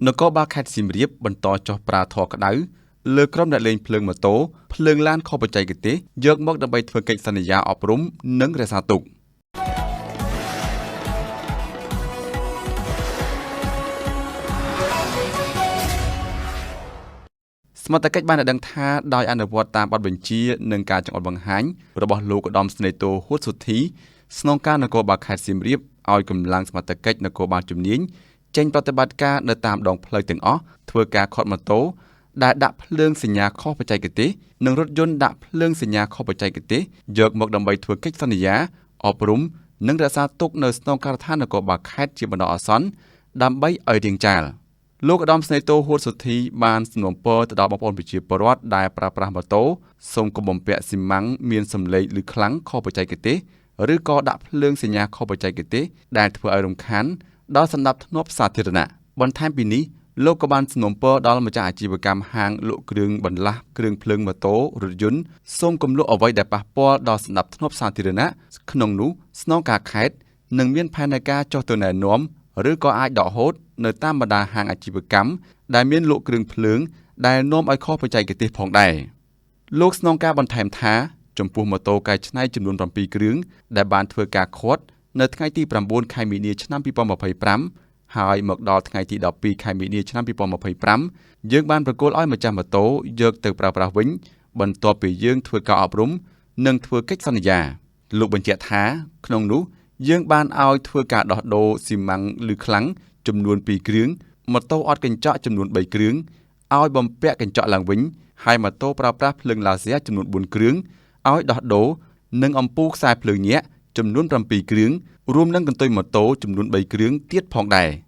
នគរបាលខេត្តសៀមរាបបន្តចុះប្រើធរក្តៅលើក្រុមអ្នកលេងភ្លើងម៉ូតូភ្លើងឡានខុសបច្ចេកទេសយកមកដើម្បីធ្វើកិច្ចសន្យាអប់រំនិងរក្សាទុក។ សមត្ថកិច្ចបានឲ្យដឹងថាដោយអនុវត្តតាមបទបញ្ជានិងការចង្អុលបង្ហាញរបស់លោកឧត្តមស្នេហ៍ទោហួតសុធីស្នងការនគរបាលខេត្តសៀមរាបឲ្យកម្លាំងសមត្ថកិច្ចនគរបាលជំនាញចេញប្រតិបត្តិការនៅតាមដងផ្លូវទាំងអស់ធ្វើការឃាត់ម៉ូតូដែលដាក់ភ្លើងសញ្ញាខុសបច្ចេកទេសនិងរថយន្តដាក់ភ្លើងសញ្ញាខុសបច្ចេកទេសយកមកដើម្បីធ្វើកិច្ចសន្យាអប់រំនិងរក្សាទុកនៅស្នងការដ្ឋាននគរបាលខេត្តជាបណ្ដោះអាសន្នដើម្បីឲ្យរាងចាល។ លោកឧត្តមស្នេហ៍ទោហួតសុធីបានសំណូមពរទៅដល់បងប្អូនប្រជាពលរដ្ឋដែលប្រើប្រាស់ម៉ូតូសូមកុំបំពាក់ស៊ីម៉ាំងមានសម្លេងឮខ្លាំងខុសបច្ចេកទេសឬក៏ដាក់ភ្លើងសញ្ញាខុសបច្ចេកទេសដែលធ្វើឲ្យរំខានដល់សណ្ដាប់ធ្នាប់សាធារណៈ។ បន្ថែមពីនេះលោកក៏បានសំណូមពរដល់ម្ចាស់អាជីវកម្មហាងលក់គ្រឿងបន្លាស់គ្រឿងភ្លើងម៉ូតូរថយន្តសូមកុំលក់អ្វីដែលប៉ះពាល់ដល់សណ្ដាប់ធ្នាប់សាធារណៈក្នុងនោះស្នងការខេត្តនឹងមានផែនការចុះទៅណែនាំឬក៏អាចដកហូតនៅតាមបណ្ដាហាងអាជីវកម្មដែលមានលក់គ្រឿងភ្លើងដែលនាំឲ្យខុសបច្ចេកទេសផងដែរ។ លោកស្នងការបន្ថែមថាចំពោះម៉ូតូកែច្នៃចំនួន7គ្រឿងដែលបានធ្វើការឃាត់នៅថ្ងៃទី9ខែមីនាឆ្នាំ2025ហើយមកដល់ថ្ងៃទី12ខែមីនាឆ្នាំ2025យើងបានប្រគល់ឲ្យម្ចាស់ម៉ូតូយកទៅប្រើប្រាស់វិញបន្ទាប់ពីយើងធ្វើការអប់រំនិងធ្វើកិច្ចសន្យា។ លោកបញ្ជាក់ថាក្នុងនោះយើងបានឲ្យធ្វើការដោះដូរស៊ីម៉ាំងឮខ្លាំងចំនួន2គ្រឿងម៉ូតូអត់កញ្ចក់ចំនួន3គ្រឿងឲ្យបំពាក់កញ្ចក់ឡើងវិញហើយម៉ូតូប្រើប្រាស់ភ្លើងឡាស៊ែចំនួន4គ្រឿងឲ្យដោះដូរនិងអំពូលខ្សែភ្លើងញាក់ចំនួន7គ្រឿងរួមនឹងកន្ទុយម៉ូតូចំនួន3គ្រឿងទៀតផងដែរ។